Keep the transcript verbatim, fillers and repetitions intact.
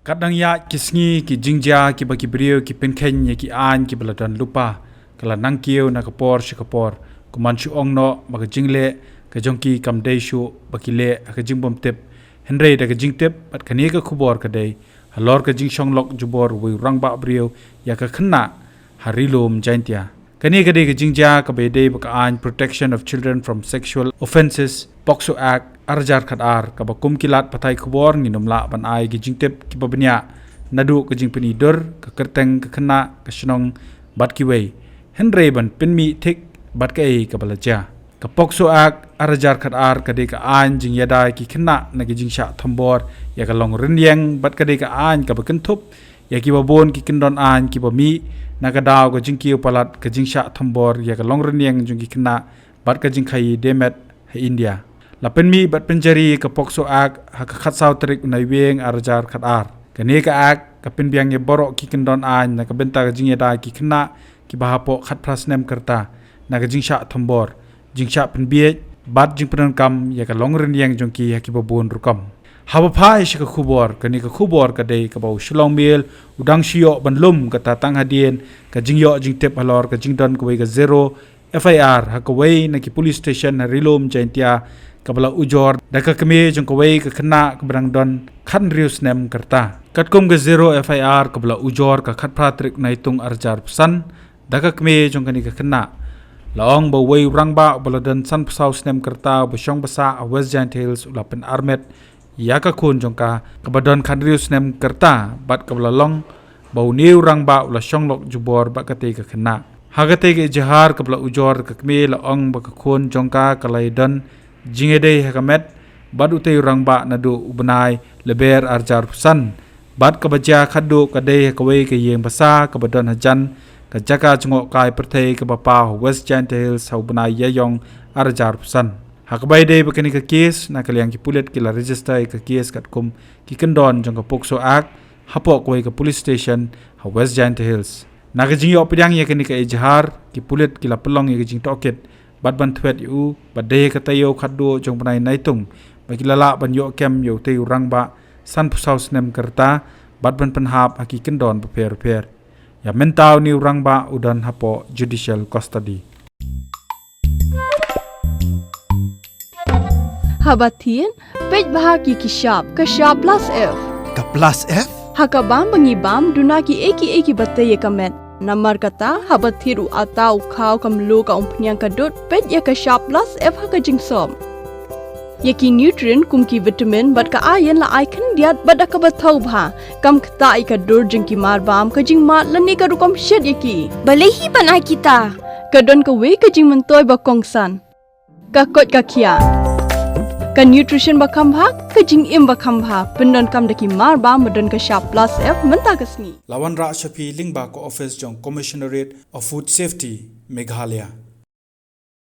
Katba dang ïaid ki sngi ki jingjia kiba ki briew ki pynkheiñ ïa ki aiñ kiba la don lypa, ka la nang kiew na ka por sha ka por. Kumban shu ong noh ba ka jingleh ka jong ki kam dei shuh ba ki leh ha ka jingbymtip. Hynrei da ka jingtip bad kane ka khubor ka dei halor ka jingshong lok jubor uwei u rangbah briew ïa ka khynnah ha Ri Lum Jaintia. Kane ka dei ka jingjia kaba ïadei bad ka aiñ Protection of Children from Sexual Offences, POCSO Act, ar hajar khatar, kaba kum ki lad pathai khubor ngin ym lah ban ai ki jingtip kiba bniah naduh ka jingpyni dur, ka kyrteng ka khynnah, ka shnong bad kiwei, hynrei ban pynmih thik bad kaei kaba la jia. Ka POCSO Act ar hajar khatar ka dei ka aiñ jingïada ïa ki khynnah na ki jingshah thombor ïa ka long rynïeng bad ka dei ka aiñ kaba kynthup ïa kiba bun ki kyndon aiñ kiba mih na ka daw ka jingkiew palat ka jingshah thombor ïa ka long rynïeng jong ki khynnah bad ka jingkhaïi de met ha India. La pynmih bad pynjari ka POCSO Act ha ka khatsaw tarik u Naiwieng ar hajar khatar. Kane ka Act ka pynbiang ïa baroh ki kyndon aiñ na ka bynta ka jingïada ïa ki khynnah kiba hapoh khatphra snem ka rta na ka jingshah thombor, jingshah pynbiej bad jingpyndonkam ïa ka long rynïeng jong ki ha kiba bun rukom. Haba phai sha ka khubor, kane ka khubor ka dei kaba u Shillong Mail u dang shu ïoh ban lum kata tang hadien ka jingïoh jingtip halor ka jingdon kawei ka zero F I R ha kawei na ki police station ha Ri Lum Jaintia kaba la ujor da ka kmie jong kawei ka khynnah kaba dang don khathynriew snem ka rta. Katkum ka zero F I R kaba la ujor ka khatphra tarik Naitung ar hajar arphew san, da ka kmie jong kane ka khynnah, la ong ba uwei u rangbah uba la don sanphew saw snem ka rta uba shong basa ha West Jaintia Hills u la pynarmet ïa ka khun jong ka kaba don khathynriew snem ka rta bad kaba la long ba une u rangbah u la shong lok jubor bad katei ka khynnah. Ha katei ka ijhar kaba la ujor ka kmie la ong ba ka khun jong ka ka la ïadon jingïadei ha ka met bad utei u rangbah naduh u bnai Lber ar hajar arphew san. Bad kaba jia khatduh ka dei ha kawei ka ïing basa kaba don hajan ka jaka jngohkai pyrthei kaba paw ha West Jaintia Hills ha u bnai Ïaïong ar hajar arphew san. Ha kaba ïadei bad kane ka kes, na ka liang ki pulit ki la register ïa ka kes katkum ki kyndon jong ka POCSO Act hapoh kawei ka police station ha West Jaintia Hills. Na ka jingïoh pdiang ïa kane ka ijhar, ki pulit ki la pynlong ïa ka jingtohkit bad ban thwet ïa u ba dei ha ka taïew khatduh jong u bnai Naitung ba ki la lah ban ïoh kem ïa utei u rangbah sanphew saw snem ka rta bad ban pynhap ha ki kyndon bapher bapher. Ïa mynta une u rangbah u don hapoh judicial custody. Haba thied, peit bha ki ki shap, ka shap plus F. Ka plus F? Ha ka bam ba ngi bam, duna kiei kiei kiba tei ïa ka met. Namar kata, haba thied u atta, u khaw, ka mluh, ka umphniang, ka dud, peit ïa ka shap plus F ha ka jingsop. Ïa ki nutrient kum ki vitamin bad ka iron la ai khyndiat bad da kaba thaw bha. Kam ktah ïa ka dur jong ki mar bam, ka jingmad lane ka rukom shet ïa ki. Balei hi ban ai kita? Ka don kawei ka jingmyntoi ba kongsan. Ka koit ka khiah. Ka nutrition ba kham bha, ka jingim ba kham bha. Pyndonkam da ki mar bam ba don ka shap plus F mynta ka sngi. La wanrah sha phi lyngba ka office jong Commissionerate of Food Safety, Meghalaya.